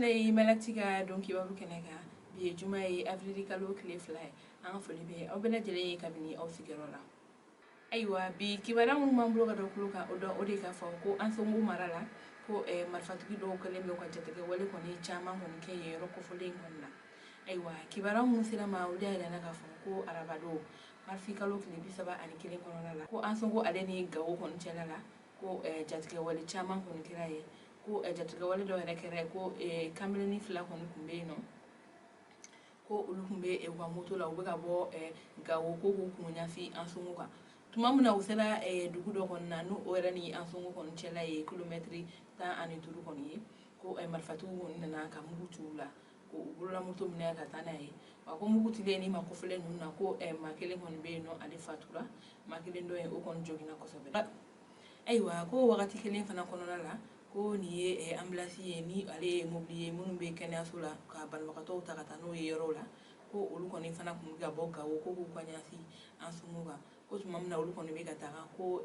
Bisimila ye Mali ka don kibaru kɛnɛ kan. Bi ye juma ye, avril kalo tile 2 ye. An ka foli bɛ aw bɛɛ lajɛlen ye kabini aw sigiyɔrɔ la. Ayiwa, bi kibaruya minnu b'an bolo ka da tulo kan, o dɔn o de k'a fɔ ko Ansongo mara la, ko marifatigi dɔw kɛlen bɛ ka jatigɛ wale kɔni caman kɔni kɛ yen yɔrɔ kofɔlen in kɔni na. Ayiwa, kibaruya minnu sera ma, olu y'a yira k'a fɔ ko arabadon, marisi kalo tile 31 kɔnɔna la, ko Ansongo ale ni Gawo kɔni cɛla la, ko jatigɛ wale caman kɔni kɛra yen, ko jatigɛ wale dɔw yɛrɛ kɛra ko kamelenni fila kɔni tun bɛ yen nɔ, ko olu tun bɛ u ka moto la, u bɛ ka bɔ Gawo ko k'u kun ɲɛsin Ansongo kan. Tuma min na u sera dugu dɔ kɔni na, n'o yɛrɛ ni Ansongo kɔni cɛla ye kilomɛtiri 15 kɔni ye, ko marifatigiw kɔni nana ka mugu ci u la, ko u bolola moto minɛ ka taa n'a ye. Wa ko mugu cilen ni ma kofɔlen ninnu na, ko maa kelen kɔni bɛ yen nɔ, ale fatura, maa kelen dɔ yen, o kɔni joginna kosɛbɛ. Ayiwa, ko wagati kelen fana kɔnɔna la, ko nin ye ambulance ye, ni ale ye mobili ye minnu bɛ kɛnɛyaso la ka banabagatɔw ta ka taa n'o ye yɔrɔw la, ko olu kɔni fana tun bɛ ka bɔ Gawo ko k'u ka ɲɛsin Ansongo kan. Ko tuma min na olu kɔni bɛ ka taga, ko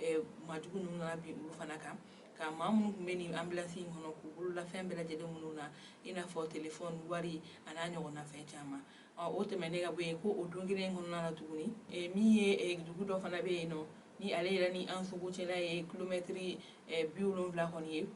maajugu ninnu nana bin olu fana kan, ka maa minnu tun bɛ nin ambulance in kɔnɔ, k'u bololafɛn bɛɛ lajɛlen minnu na, i n'a fɔ telefɔni, wari a n'a ɲɔgɔnna fɛn caman. O tɛmɛnen ka bɔ yen, ko o don kelen kɔnɔna la tuguni, min ye dugu dɔ fana bɛ yen nɔ, ni ale yɛrɛ ni Ansongo cɛla ye kilomɛtiri 70 kɔni ye,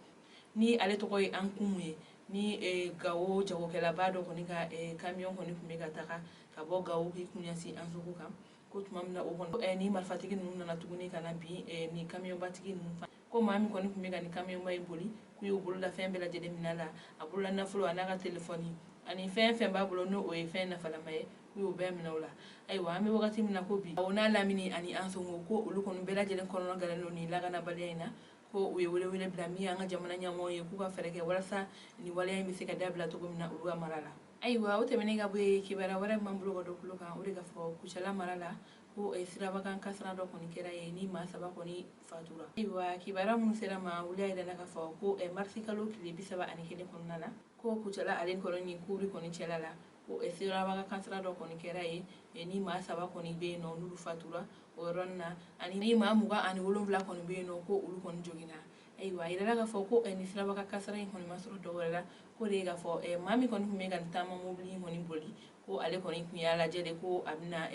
ni ale tɔgɔ ye Ankumu ye, ni Gawo jagokɛlaba dɔ kɔni ka kamiyɔn kɔni tun bɛ ka taga ka bɔ Gawo k'i kun ɲɛsin Ansongo kan, ko tuma min na o kɔni ni marifatigi ninnu nana tuguni ka na bin ni kamiyɔnbatigi ninnu, ko maa min kɔni tun bɛ ka nin kamiyɔnba in boli, k'u y'u bololafɛn bɛɛ lajɛlen minɛ a la, a bolola nafolo a n'a ka telefɔni ani fɛn fɛn b'a bolo, n'o ye fɛn nafalama ye, k'u y'o bɛɛ minɛ o la. Ayiwa, an bɛ wagati min na ko bi, o n'a lamini ani Ansongo, ko olu kɔni bɛɛ lajɛlen kɔnɔna gɛlɛn don nin lakanabaliya in na, ko u ye welewele bila min ye an ka jamana ɲɛmɔgɔ ye, k'u ka fɛɛrɛ kɛ walasa nin waleya in bɛ se ka dabila cogo min na olu ka mara la. Ayiwa, o tɛmɛnen ka bɔ yen, kibaruya wɛrɛ min b'an bolo ka da tulo kan, o de ka fɔ Kucala mara la, ko sirabakan kasara dɔ kɔni kɛra yen, ni maa saba kɔni fatura. Ayiwa, kibaruya minnu sera ma, olu y'a yira k'a fɔ ko marisi kalo tile 31 kɔnɔna la, ko Kucala ale kɔni ni Kuri kɔni cɛla la, ko sirabakan kasara dɔ kɔni kɛra yen, ni maa saba kɔni bɛ yen nɔ, n'olu fatura o yɔrɔnin na, ani ni maa 27 kɔni bɛ yen nɔ, ko olu kɔni joginna. Ayiwa, a yirala k'a fɔ ko nin sirabakan kasara in kɔni ma sɔrɔ dɔ wɛrɛ la, ko de ye k'a fɔ maa min kɔni tun bɛ ka nin taama mobili in kɔni boli, ko ale kɔni tun y'a lajɛ de ko a bɛna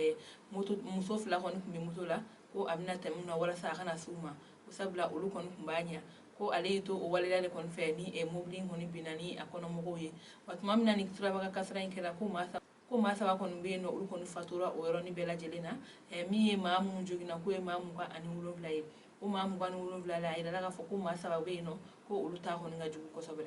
moto, muso fila kɔni tun bɛ moto la, ko a bɛna tɛmɛ u na walasa a kana se u ma, ko sabula olu kɔni tun b'a ɲɛ, ko ale y'i to o waleya de kɔni fɛ ni mobili in kɔni binna ni a kɔnɔmɔgɔw ye. Wa tuma min na ni sirabakan kasara in kɛra, ko maa saba kɔni bɛ yen nɔ, olu kɔni fatura o yɔrɔnin bɛɛ lajɛlen na. Min ye maa minnu joginna, k'o ye maa 27 ye. O maa 27 la, a yirala k'a fɔ ko maa saba bɛ yen nɔ, ko olu ta kɔni ka jugu kosɛbɛ,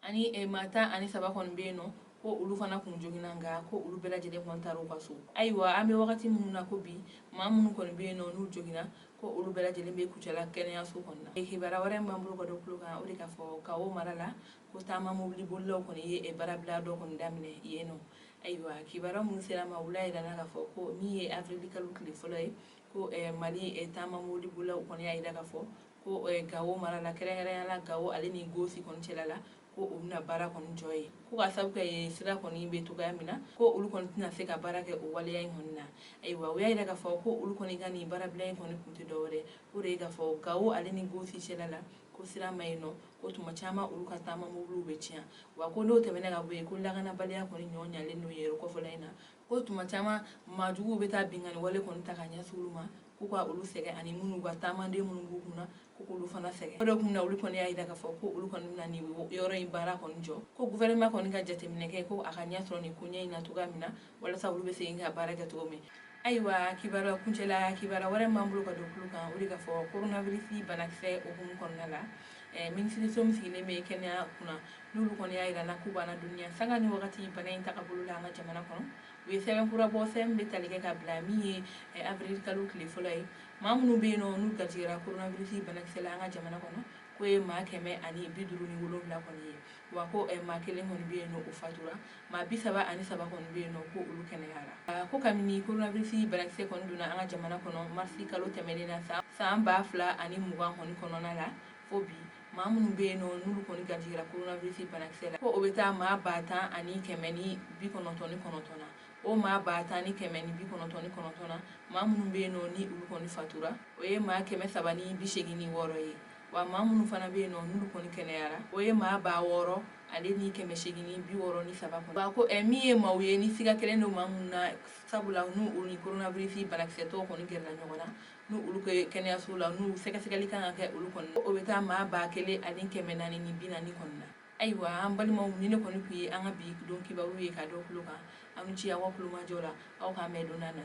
ani maa 13 kɔni bɛ yen nɔ, ko olu fana kun joginna, nka ko olu bɛɛ lajɛlen kɔni taara u ka so. Ayiwa, an bɛ wagati minnu na ko bi, maa minnu kɔni bɛ yen nɔ, n'u joginna, ko olu bɛɛ lajɛlen bɛ Kucala kɛnɛyaso kɔni na. Kibaruya wɛrɛ min b'an bolo ka da tulo kan, o de k'a fɔ Gawo mara la, ko taama mobili bolilaw kɔni ye baarabila dɔ kɔni daminɛ yen nɔ. Ayiwa, kibaruya minnu sera ma, olu y'a yira k'a fɔ ko min ye avril kalo tile fɔlɔ ye, ko Mali taama mobili bolilaw kɔni y'a yira k'a fɔ ko Gawo mara la, kɛrɛnkɛrɛnnenya la Gawo ale ni Gosi kɔni cɛla la, ko u bɛna baara kɔni jɔ ye, ko ka sababu kɛ yen sira kɔni bɛ cogoya min na, ko olu kɔni tɛna se ka baara kɛ o waleya in kɔni na. Ayiwa, u y'a yira k'a fɔ ko olu kɔni ka nin baarabila in kɔni kun tɛ dɔwɛrɛ, o de ye k'a fɔ Gawo ale ni Gosi cɛla la, ko sira ma yen nɔ, ko tuma caman olu ka taama mobiliw bɛ tiɲɛ. Wa ko n'o tɛmɛna ka bɔ yen, ko lakanabaliya kɔni ɲɔ ɲalen don yen yɔrɔ kɔfɛla in na, ko tuma caman maajuguw bɛ taa binkanni wale kɔni ta ka ɲɛsin olu ma, k'u ka olu sɛgɛn, ani minnu ka taamaden minnu b'u kunna, ko k'olu fana sɛgɛn. O de kun na olu kɔni y'a yira k'a fɔ ko olu kɔni bɛna nin yɔrɔ in baara kɔni jɔ, ko gouvernement kɔni ka jateminɛ kɛ ko a ka ɲɛ sɔrɔ nin koɲɛ in na cogoya min na, walasa olu bɛ se ka baara kɛ cogo min. Ayiwa, kibaruya kuncɛla, kibaruya wɛrɛ min b'an bolo ka don tulo kan, o de k'a fɔ coronavirus banakisɛ hukumu kɔnɔna la, minisiriso min sigilen bɛ kɛnɛya kunna, n'olu kɔni y'a yira na k'u b'an ladɔnniya sanga ni wagati bana in tagabolo la an ka jamana kɔnɔ. U ye sɛbɛn kura bɔ, sɛbɛn bɛ tali kɛ ka bila min ye avril kalo tile fɔlɔ ye, maa minnu bɛ yen nɔ, n'u garijɛgɛra coronavirus banakisɛ la an ka jamana kɔnɔ, k'o ye maa 157 kɔni ye. Wa ko maa kelen kɔni bɛ yen nɔ, o fatura, maa 33 kɔni bɛ yen nɔ, ko olu kɛnɛyara. Ko kabini coronavirus banakisɛ kɔni donna an ka jamana kɔnɔ marisi kalo tɛmɛnen na san 2020 kɔni kɔnɔna la fo bi, maa minnu bɛ yen nɔ, n'olu kɔni garijɛgɛra coronavirus banakisɛ la, ko o bɛ taa maa 10,199 na. O maa 10,199 na, maa minnu bɛ yen nɔ, ni olu kɔni fatura, o ye maa 386 ye. Wa maa minnu fana bɛ yen nɔ, n'olu kɔni kɛnɛyara, o ye maa 6863 kɔnɔ. Wa ko min ye maaw ye ni siga kɛlen don maa minnu na, sabula n'u olu ni coronavirus banakisɛtɔw kɔni gɛrɛla ɲɔgɔn na, n'u olu kɛ kɛnɛyaso la, n'u sɛgɛsɛgɛli kan ka kɛ olu kɔni, o bɛ taa maa 1440 kɔni na. Ayiwa, an balimaw, ni ne kɔni tun ye an ka bi don kibaru ye ka dɔ tulo kan. Aw ni ce aw ka kulomajɔ la. Aw k'an bɛn don n'a nata.